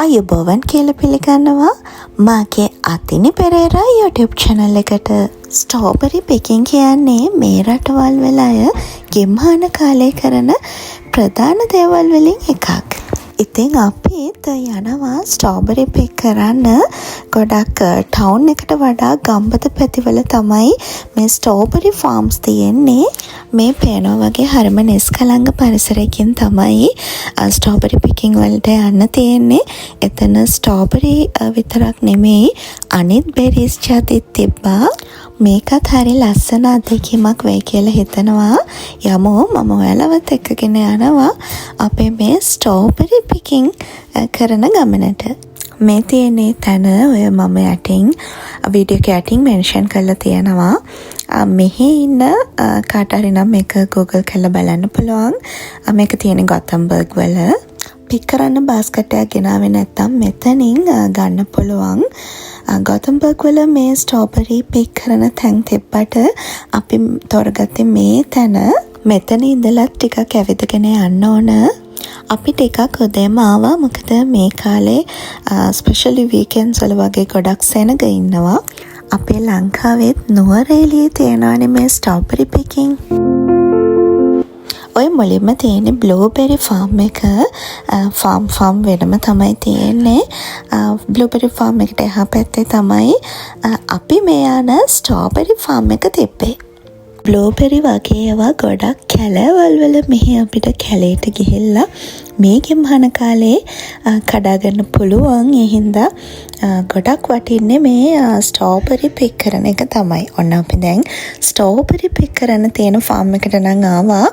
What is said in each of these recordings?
ආයුබෝවන් කියලා පිළිගන්නවා මාගේ අතිනි පෙරේරා YouTube channel එකට. ස්ට්‍රෝබෙරි පිකින් කියන්නේ මේ රටවල් වල අය ගෙම්හාන කාලේ කරන ප්‍රධාන දේවල් වලින් එකක්. ඉතින් අපිත් යනවා ස්ට්‍රෝබෙරි පික් කරන්න. ගොඩක් ටවුන් එකට වඩා ගම්බද පැතිවල තමයි මේ ස්ට්‍රෝබෙරි ෆාම්ස් තියෙන්නේ. මේ පේනවා වගේ හරිම නිස්කලංක පරිසරයකින් තමයි ස්ට්‍රෝබෙරි පිකින් වලට යන්න තියෙන්නේ. එතන ස්ට්‍රෝබෙරි විතරක් නෙමෙයි, අනිත් බෙරිස් ජාතිත් තිබ්බා. මේකත් හරි ලස්සන අත්දැකීමක් වෙයි කියලා හිතනවා. යමු, මම ඔයාලවත් එක්කගෙන යනවා අපේ මේ ස්ට්‍රෝබෙරි පිකින් කරන ගමනට. මේ තියෙන්නේ තැන ඔය මම යටින් වීඩියෝ එක යටින් මෙන්ෂන් කරලා තියෙනවා. මෙහි ඉන්න කාට හරි නම් මේක Google කරලා බලන්න පුළුවන්. මේක තියෙන්නේ ගොතම්බර්ග් වල. පික් කරන්න බාස්කට් එකක් ගෙනාවේ නැත්තම් මෙතනින් ගන්න පුළුවන්. ගොතම්බර්ග් වල මේ ස්ට්‍රෝබෙරි පික් කරන තැන් තිබ්බට අපි තෝරගත්තේ මේ තැන. මෙතන ඉඳලත් ටිකක් ඇවිදගෙන යන්න ඕන. අපි ටිකක් උදේම ආවා, මොකද මේ කාලේ ස්පෙෂලි වීකෙන්ඩ්ස් වල වගේ ගොඩක් සෙනග ඉන්නවා. අපේ ලංකාවෙත් නුවරඑළියේ තියෙනවානේ මේ ස්ට්‍රෝබෙරි පිකින්. ඔය මුලින්ම තියෙන්නේ බ්ලූබෙරි ෆාම් එක. ෆාම් ෆාම් වෙනම තමයි තියෙන්නේ. බ්ලූබෙරි ෆාම් එකට එහා පැත්තේ තමයි අපි මේ යන ස්ට්‍රෝබෙරි ෆාම් එක තිබ්බේ. බ්ලූබෙරි වගේ ඒවා ගොඩක් කැලෑවල් වල මෙහි අපිට කැලේට ගිහිල්ලා මේ ගෙම්හන කාලේ කඩා ගන්න පුළුවන්. ඒ හින්දා ගොඩක් වටින්නේ මේ ස්ට්‍රෝබෙරි පික් කරන එක තමයි. ඔන්න අපි දැන් ස්ට්‍රෝබෙරි පික් කරන්න තියෙන ෆාම් එකට නම් ආවා.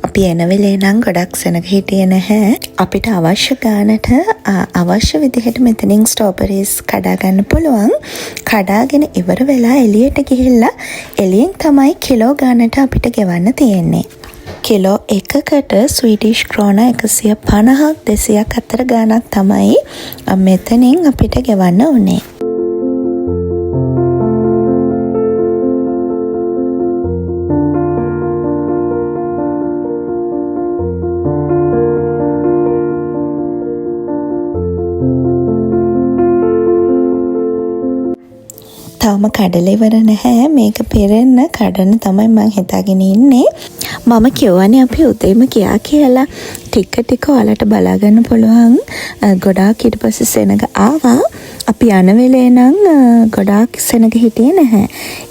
අපි එන වෙලේ නම් ගොඩක් සෙනග හිටියේ නැහැ. අපිට අවශ්‍ය ගානට අවශ්‍ය විදිහට මෙතනින් ස්ට්‍රෝබෙරිස් කඩා ගන්න පුළුවන්. කඩාගෙන ඉවර වෙලා එළියට ගිහිල්ලා එළියෙන් තමයි කිලෝ ගානට අපිට ගෙවන්න තියෙන්නේ. කිලෝ එකකට ස්වීඩිෂ් ක්‍රෝන 150ක් 200ක් අතර ගාණක් තමයි මෙතනින් අපිට ගෙවන්න උනේ. තාම කඩලා ඉවර නැහැ. මේක පිරෙන්න කඩන තමයි මං හිතාගෙන ඉන්නේ. මම කිව්වනේ අපි උදේම ගියා කියලා. ටික ටික ඔයාලට බලා ගන්න පුළුවන්. ගොඩාක් ඊට පස්සේ සෙනඟ ආවා. අපි යන වෙලේ නම් ගොඩාක් සෙනඟ හිටියේ නැහැ.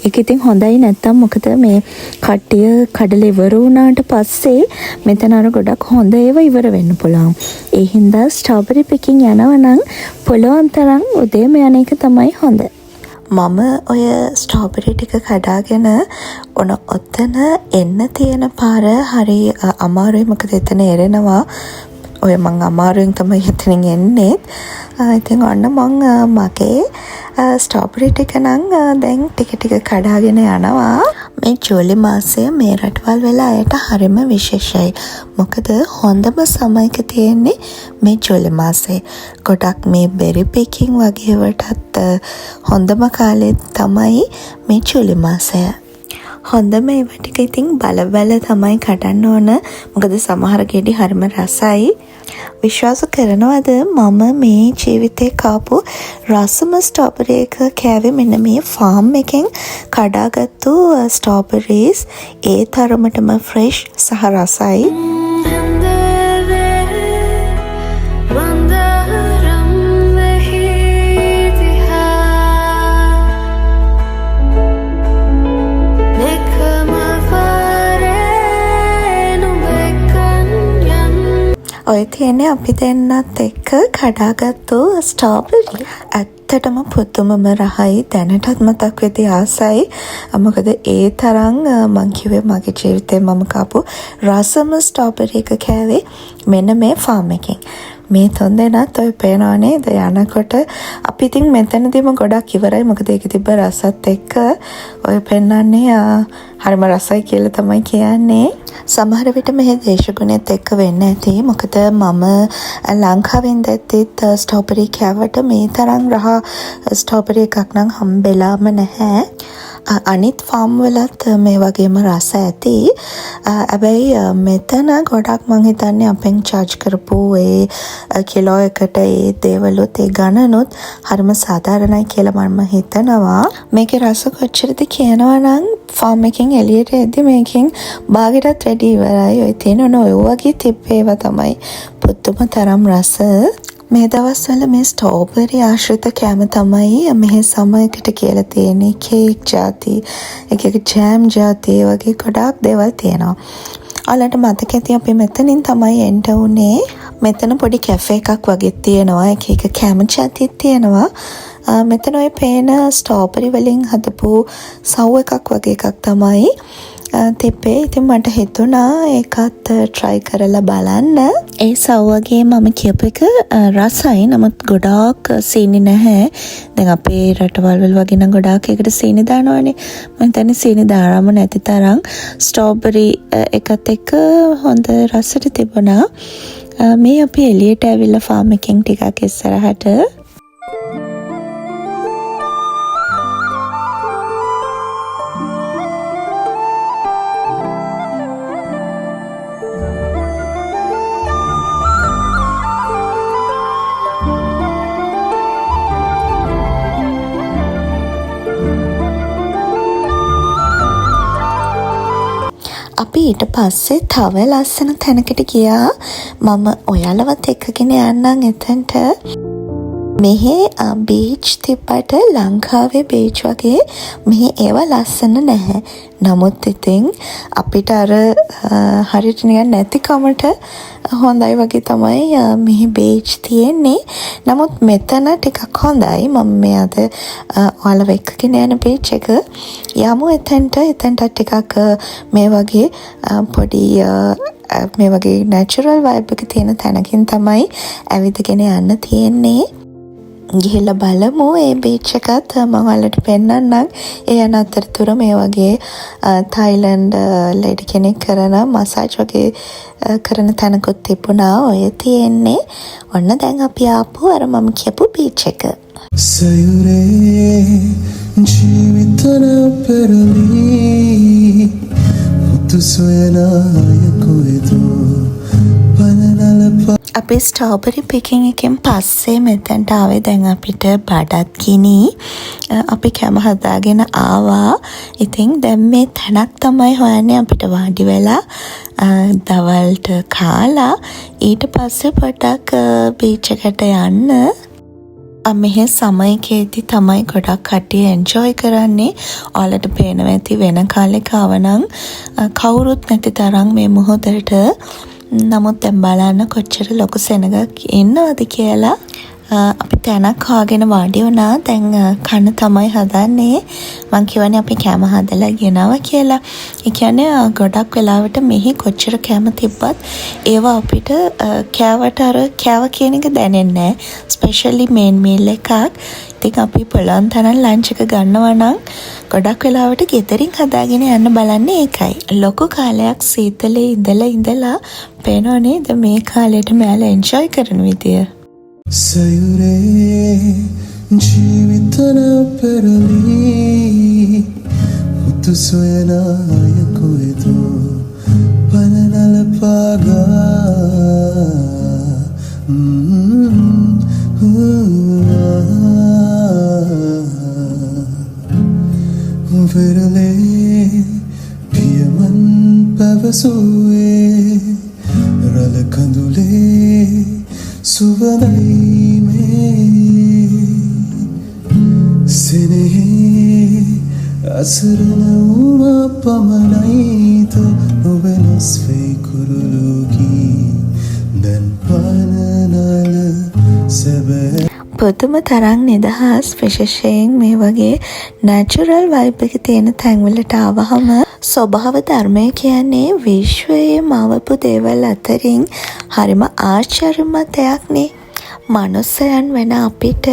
ඒක ඉතින් හොඳයි, නැත්තම් මොකද මේ කට්ටිය කඩලා ඉවර වුණාට පස්සේ මෙතන අර ගොඩක් හොඳ ඒවා ඉවර වෙන්න පුළුවන්. ඒ හින්දා ස්ට්‍රෝබෙරි පිකින් යනවා නම් පුළුවන් තරම් උදේම යන එක තමයි හොඳ. මම ඔය ස්ට්‍රෝබෙරි ටික කඩාගෙන ඔන ඔතන එන්න තියෙන පාර හරි අමාරුයි, මොකද එතන එරෙනවා. ඔය මං අමාරුවෙන් තමයි එතනින් එන්නේ. ඉතින් ඔන්න මං මගේ ස්ට්‍රෝබෙරි ටික නම් දැන් ටික ටික කඩාගෙන යනවා. මේ ජූලි මාසය මේ රටවල් වල අයට හරිම විශේෂයි. මොකද හොඳම සමයක තියෙන්නේ මේ ජූලි මාසේ. ගොඩක් මේ බෙරි පිකින් වගේ වටත් හොඳම කාලේ තමයි මේ ජූලි මාසය. හොඳම ඒවා ටික ඉතින් බල බල තමයි කඩන්න ඕන. මොකද සමහර ගෙඩි හරිම රසයි. විශ්වාස කරනවද මම මේ ජීවිතේ කාපු රසම ස්ට්‍රෝබෙරි එක කෑවේ මෙන්න මේ ෆාම් එකෙන් කඩාගත්තු ස්ට්‍රෝබෙරිස්. ඒ තරමටම ෆ්‍රෙෂ් සහ රසයි. ඔය තියෙන්නේ අපි දෙන්නත් එක්ක කඩාගත්තු ස්ට්‍රෝබෙරි. ඇත්තටම පුදුමම රහයි. දැනටත් මතක් වෙද්දී ආසයි. මොකද ඒ තරම් මං කිව්වේ මගේ ජීවිතේ මම කාපු රසම ස්ට්‍රෝබෙරි එක කෑවේ මෙන්න මේ ෆාම් එකෙන්. මේ තුන් දෙනාත් ඔය පේනවා නේද යනකොට අපි ඉතින් මෙතනදීම ගොඩක් ඉවරයි. මොකද ඒකේ තිබ්බ රසත් එක්ක ඔය පෙන්වන්නේ හරිම රසයි කියලා තමයි කියන්නේ. සමහර විට මෙහි දේශගුණයත් එක්ක වෙන්න ඇති. මොකද මම ලංකාවෙන් දැද්දිත් ස්ට්‍රෝබෙරි කෑවට මේ තරම් රහ ස්ට්‍රෝබෙරි එකක් නම් හම්බෙලාම නැහැ. අනිත් ෆාම් වලත් මේ වගේම රස ඇති. හැබැයි මෙතන ගොඩක් මං හිතන්නේ අපෙන් චාර්ජ් කරපු ඒ කිලෝ එකට ඒ දේවලුත් ඒ ගණනුත් හරිම සාධාරණයි කියලා මම හිතනවා. මේකේ රස කොච්චරද කියනවා නම් ෆාම් එකෙන් එළියට එද්දි මේකෙන් බාගෙටත් වැඩි ඉවරයි. ඔය තියෙන ඔන්න ඔය වගේ තිබ්බ ඒවා තමයි පුදුම තරම් රස. මේ දවස්වල මේ ස්ට්‍රෝබෙරි ආශ්‍රිත කෑම තමයි මෙහෙ සමයකට කියලා තියෙන්නේ. කේක් ජාති, එක එක ජෑම් ජාති, ඒ වගේ ගොඩාක් දේවල් තියෙනවා. ඔයාලට මතක ඇති අපි මෙතනින් තමයි එන්ට වුණේ. මෙතන පොඩි කැෆේ එකක් වගේ තියෙනවා. එක එක කෑම ජාතිත් තියෙනවා. මෙතන ඔය පේන ස්ට්‍රෝබෙරි වලින් හදපු සව් එකක් වගේ එකක් තමයි තිබ්බේ. ඉතින් මට හිතුණා ඒකත් ට්‍රයි කරලා බලන්න. ඒ සව් වගේ මම කියපු එක රසයි. නමුත් ගොඩාක් සීනි නැහැ. දැන් අපේ රටවල් වල වගේ නම් ගොඩාක් ඒකට සීනි දානවනේ. මම හිතන්නේ සීනි දාරම නැති තරම් ස්ට්‍රෝබෙරි එකත් එක්ක හොඳ රසට තිබුණා. මේ අපි එළියට ඇවිල්ලා ෆාම් එකෙන් ටිකක් ඉස්සරහට අපි ඊට පස්සේ තව ලස්සන තැනකට ගියා. මම ඔයාලවත් එක්කගෙන යන්නම් එතනට. මෙහෙ බීච් තිබ්බට ලංකාවේ බීච් වගේ මෙහෙ ඒවා ලස්සන නැහැ. නමුත් ඉතින් අපිට අර හරියට නිකන් නැතිකමට හොඳයි වගේ තමයි මෙහෙ බීච් තියෙන්නේ. නමුත් මෙතන ටිකක් හොඳයි. මම මේ අද ඔයාලව එක්කගෙන යන බීච් එක යමු එතනට. එතනට ටිකක් මේ වගේ පොඩි මේ වගේ නැචරල් වයිබ් එක තියෙන තැනකින් තමයි ඇවිදගෙන යන්න තියෙන්නේ. ගිහිල්ලා බලමු ඒ බීච් එකත් මම ඔයාලට පෙන්නන්නම්. ඒ යන අතරතුර මේ වගේ තායිලන්ඩ් ලේඩි කෙනෙක් කරන මසාජ් වගේ කරන තැනකුත් තිබුණා. ඔය තියෙන්නේ. ඔන්න දැන් අපි ආපු අර මම කියපු බීච් එක. සයුරේ ජීවිතන පෙරලී මුතු සොයන අය කොහෙද පනනල අපි ස්ට්‍රෝබෙරි පිකින් එකෙන් පස්සේ මෙතනට ආවේ. දැන් අපිට බඩත් ගිනි. අපි කැම හදාගෙන ආවා. ඉතින් දැන් මේ තැනක් තමයි හොයන්නේ අපිට වාඩි වෙලා දවල්ට කාලා ඊට පස්සේ පොඩ්ඩක් බීච් එකට යන්න. මෙහෙ සමයකේදී තමයි ගොඩක් කට්ටිය එන්ජොයි කරන්නේ. ඔයාලට පේනවා ඇති වෙන කාලෙක ආවනම් කවුරුත් නැති තරම් මේ මුහුදට. නමුත් දැන් බලන්න කොච්චර ලොකු සෙනගක් ඉන්නවද කියලා. අපි තැනක් හොයාගෙන වාඩි වුණා. දැන් කන්න තමයි හදන්නේ. මං කියවනේ අපි කෑම හදලා ගෙනාවා කියලා. ඒ කියන්නේ ගොඩක් වෙලාවට මෙහි කොච්චර කෑම තිබ්බත් ඒවා අපිට කෑවට අර කෑව කියන එක දැනෙන්නේ නෑ. ස්පෙෂලි මේන් මීල් එකක්. ඉතින් අපි පුළුවන් තරම් ලන්ච් එක ගන්නවා නම් ගොඩක් වෙලාවට ගෙදරින් හදාගෙන යන්න බලන්නේ ඒකයි. ලොකු කාලයක් සීතලේ ඉඳලා ඉඳලා පේනව නේද මේ කාලේට මෙයාලා එන්ජොයි කරන විදිය. සයුරේ ජීවිතන පෙරලී මුතු සොයන අය කොහෙද පනනල පාගා විරලේ පියමන් පැවසුවේ රළ කඳුලේ සුවඳයි මේ සෙනෙහේ අසරණ වුණා පමණයිද නොවෙනස් වෙයි කුරුළුගී දැන් පනනල සැබෑ පුදුම තරම් නිදහස් විශේෂයෙන් මේ වගේ නැචරල් වයිබ් එක තියෙන තැන්වලට ආවහම ස්වභාව ධර්මය කියන්නේ විශ්වයේ මවපු දේවල් අතරින් හරිම ආශ්චර්යමත් දෙයක්නේ. මනුස්සයන් වෙන අපිට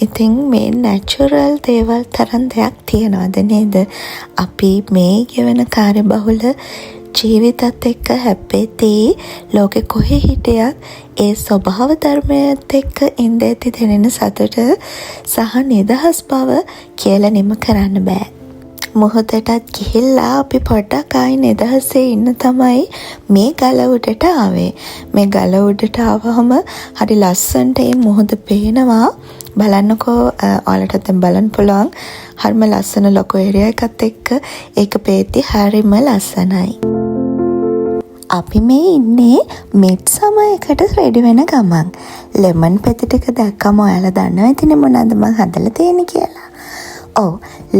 ඉතින් මේ නැචරල් දේවල් තරම් දෙයක් තියනවද නේද? අපි මේ ගෙවන කාර්යබහුල ජීවිතත් එක්ක හැප්පෙද්දී ලෝකෙ කොහෙ හිටියත් ඒ ස්වභාව ධර්මයත් එක්ක ඉඳද්දි දැනෙන සතුට සහ නිදහස් බව කියලා නිම කරන්න බෑ. මුහුදටත් ගිහිල්ලා අපි පොඩ්ඩක් ආයි නිදහසේ ඉන්න තමයි මේ ගල උඩට ආවේ. මේ ගල උඩට ආවහම හරි ලස්සනට ඒ මුහුද පේනවා. බලන්නකෝ, ඔයාලටත් දැන් බලන්න පුළුවන්. හරිම ලස්සන ලොකු ඒරියා එකත් එක්ක ඒක පේද්දි හරිම ලස්සනයි. අපි මේ ඉන්නේ මිඩ් සමර් එකට රෙඩි වෙන ගමන්. ලෙමන් පෙති ටික දැක්කම ඔයාලා දන්නවා ඇතිනේ මොනවද මං හදලා තියෙන්නේ කියලා. ඔව්,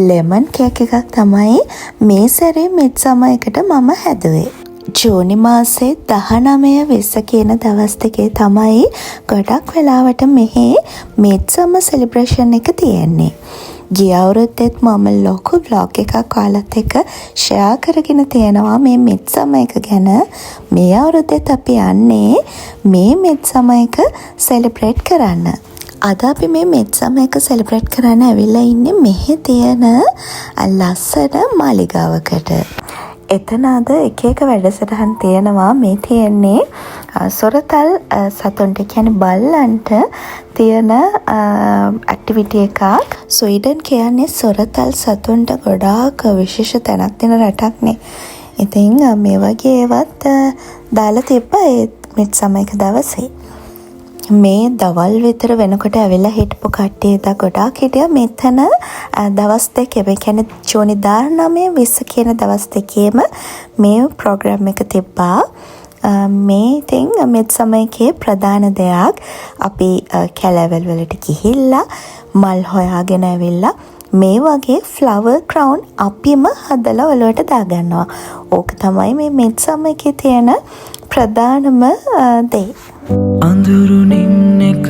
ලෙමන් කේක් එකක් තමයි මේ සැරේ මිඩ් සමර් එකට මම හැදුවේ. ජූනි මාසේ 19, 20 කියන දවස් දෙකේ තමයි ගොඩක් වෙලාවට මෙහෙ මිඩ් සමර් සෙලිබ්‍රේෂන් එක තියෙන්නේ. ගිය අවුරුද්දෙත් මම ලොකු ව්ලොග් එකක් ඔයාලත් එක්ක ෂෙයා කරගෙන තියෙනවා මේ මිඩ් සමර් එක ගැන. මේ අවුරුද්දෙත් අපි යන්නේ මේ මිඩ් සමර් එක සෙලිබ්‍රේට් කරන්න. අද අපි මේ මිඩ් සමර් එක සෙලිබ්‍රේට් කරන්න ඇවිල්ලා ඉන්නේ මෙහෙ තියෙන ලස්සන මාලිගාවකට. එතන අද එක එක වැඩසටහන් තියෙනවා. මේ තියෙන්නේ සොරතල් සතුන්ට, ඒ කියන්නේ බල්ලන්ට තියෙන ඇක්ටිවිටි එකක්. ස්වීඩන් කියන්නේ සොරතල් සතුන්ට ගොඩාක් විශේෂ තැනක් දෙන රටක්නේ. ඉතින් මේ වගේ ඒවත් දාලා තිබ්බා ඒ මිඩ් සමර් එක දවසේ. මේ දවල් විතර වෙනකොට ඇවිල්ලා හිටපු කට්ටිය එදා ගොඩාක් හිටියා මෙතන දවස් දෙකේම. ඒ කියන්නේ ජූනි 19, 20 කියන දවස් දෙකේම මේ ප්‍රෝග්‍රෑම් එක තිබ්බා. මේ ඉතින් මිඩ් සමර් එකේ ප්‍රධාන දෙයක්. අපි කැලෑවල් වලට ගිහිල්ලා මල් හොයාගෙන ඇවිල්ලා මේ වගේ ෆ්ලවර් ක්‍රවුන් අපිම හදලා ඔලුවට දාගන්නවා. ඕක තමයි මේ මිඩ් සමර් එකේ තියෙන ප්‍රධානම දේ. අඳුරු නිම්නෙක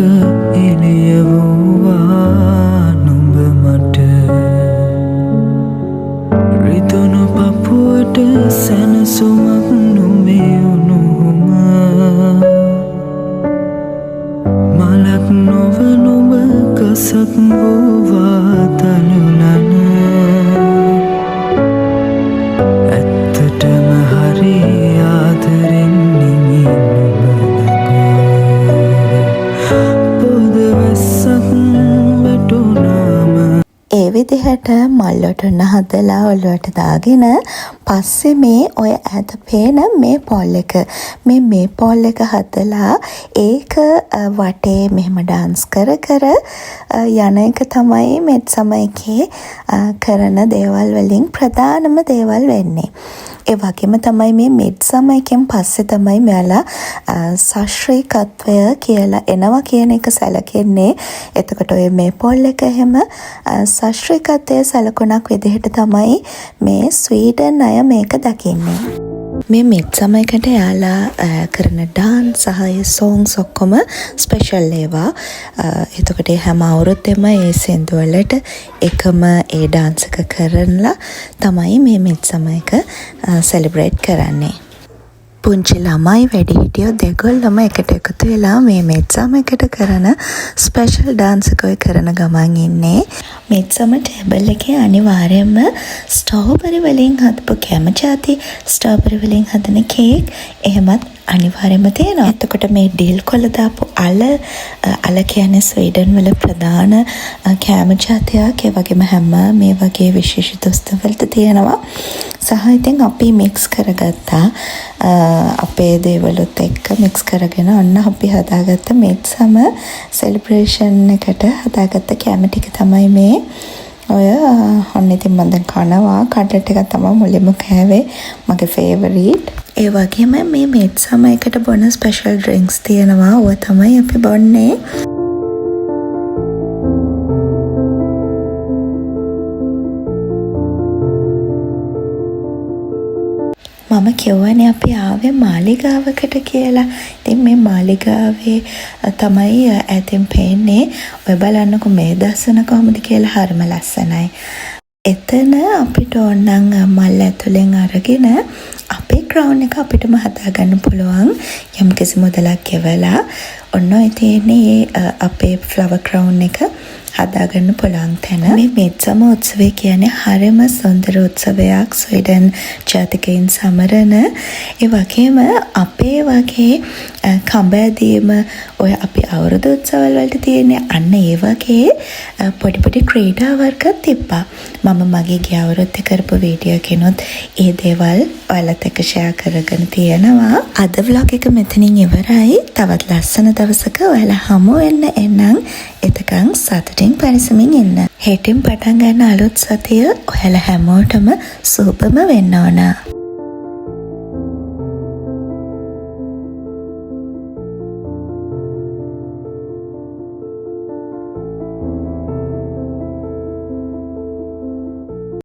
එළිය වූවා නුඹ මට. රිදුණු පපුවට සැනසුමක් නුඹේ උණුහුම. මලක් නොව නුඹ ගසක් වූවා තලුලන. ඇත්තටම හරි ආදරෙන් නිමි නුඹ ළඟ. පොද වැස්සක් වැටුනාම ඒ විදිහට මල් ඔටුන්න හදලා ඔළුවට දාගෙන පස්සේ මේ ඔය ඈත පේන මේ පෝල් එක, මේ මේ පෝල් එක හදලා ඒක වටේ මෙහෙම ඩාන්ස් කර කර යන එක තමයි මිඩ් සමර් එකේ කරන දේවල් වලින් ප්‍රධානම දේවල් වෙන්නේ. ඒ වගේම තමයි මේ මිඩ් සමර් එකෙන් පස්සේ තමයි මෙයාලා ශාස්ත්‍රීයත්වය කියලා එනවා කියන එක සැලකෙන්නේ. එතකොට ඔය මේ පෝල් එක එහෙම ශාස්ත්‍රීයත්වයේ සලකුණක් විදිහට තමයි මේ ස්වීඩන් අය මේක දකින්නේ. මේ මිඩ් සමර් එකට එයාලා කරන ඩාන්ස් සහ ඒ සෝංස් ඔක්කොම ස්පෙෂල් ඒවා. එතකොට ඒ හැම අවුරුද්දෙම ඒ සින්දු වලට එකම ඒ ඩාන්ස් එක කරලා තමයි මේ මිඩ් සමර් එක සෙලිබ්‍රේට් කරන්නේ. පුංචි ළමයි, වැඩිහිටියෝ දෙගොල්ලොම එකට එකතු වෙලා මේ මිඩ් සමර් එකට කරන ස්පෙෂල් ඩාන්ස් එක ඔය කරන ගමන් ඉන්නේ. මිඩ් සමර් ටේබල් එකේ අනිවාර්යයෙන්ම ස්ට්‍රෝබෙරි වලින් හදපු කැම ජාති, ස්ට්‍රෝබෙරි වලින් හදන කේක් එහෙමත් අනිවාර්යයෙන්ම තියෙනවා. එතකොට මේ ඩිල් කොළ දාපු අල, අල කියන්නේ ස්වීඩන් වල ප්‍රධාන කෑම ජාතියක්. ඒ වගේම හැම මේ වගේ විශේෂිත උත්සව වලට තියෙනවා. සහ ඉතින් අපි මික්ස් කරගත්තා අපේ දේවලුත් එක්ක මික්ස් කරගෙන ඔන්න අපි හදාගත්ත මිඩ් සමර් සෙලිබ්‍රේෂන් එකට හදාගත්ත කෑම ටික තමයි මේ. ඔය ඔන්න ඉතින් මම දැන් කනවා. කට්ලට් එකක් තමයි මුලින්ම කෑවේ, මගේ ෆේවරිට්. ඒ වගේම මේ මිඩ් සමර් එකට බොන ස්පෙෂල් ඩ්‍රින්ක්ස් තියෙනවා. ඕවා තමයි අපි බොන්නේ. මම කිව්වනේ අපි ආවේ මාලිගාවකට කියලා. ඉතින් මේ මාලිගාවේ තමයි ඈතින් පේන්නේ. ඔය බලන්නකෝ මේ දසන කොහොමද කියලා, හරිම ලස්සනයි. එතන අපිට ඕනනම් මල් ඇතුලෙන් අරගෙන අපේ ක්‍රවුන් එක අපිටම හදාගන්න පුළුවන් යම්කිසි මුදලක් ගෙවලා. ඔන්න ඔය තියෙන්නේ ඒ අපේ ෆ්ලවර් ක්‍රවුන් එක හදාගන්න පුළුවන් තැන. මේ මිඩ්සමර් උත්සවය කියන්නේ හරිම සුන්දර උත්සවයක්, ස්වීඩන් ජාතිකයින් සමරන. ඒ වගේම අපේ වගේ කඹ ඇදීම, ඔය අපි අවුරුදු උත්සවල් වලට තියෙන්නේ, අන්න ඒ වගේ පොඩි පොඩි ක්‍රීඩා වර්ගත් තිබ්බා. මම මගේ ගිය අවුරුද්දේ කරපු වීඩියෝ එකෙනුත් ඒ දේවල් ඔයාලත් එක්ක ෂෙයා කරගෙන තියෙනවා. අද ව්ලොග් එක මෙතනින් ඉවරයි. තවත් ලස්සන දවසක ඔයාලා හමු වෙන්න එන්නම්. එතකන් සතුටින් පරිස්සමින් ඉන්න. හෙටින් පටන් ගන්න අලුත් සතිය ඔයාලා හැමෝටම සුබම වෙන්න ඕන.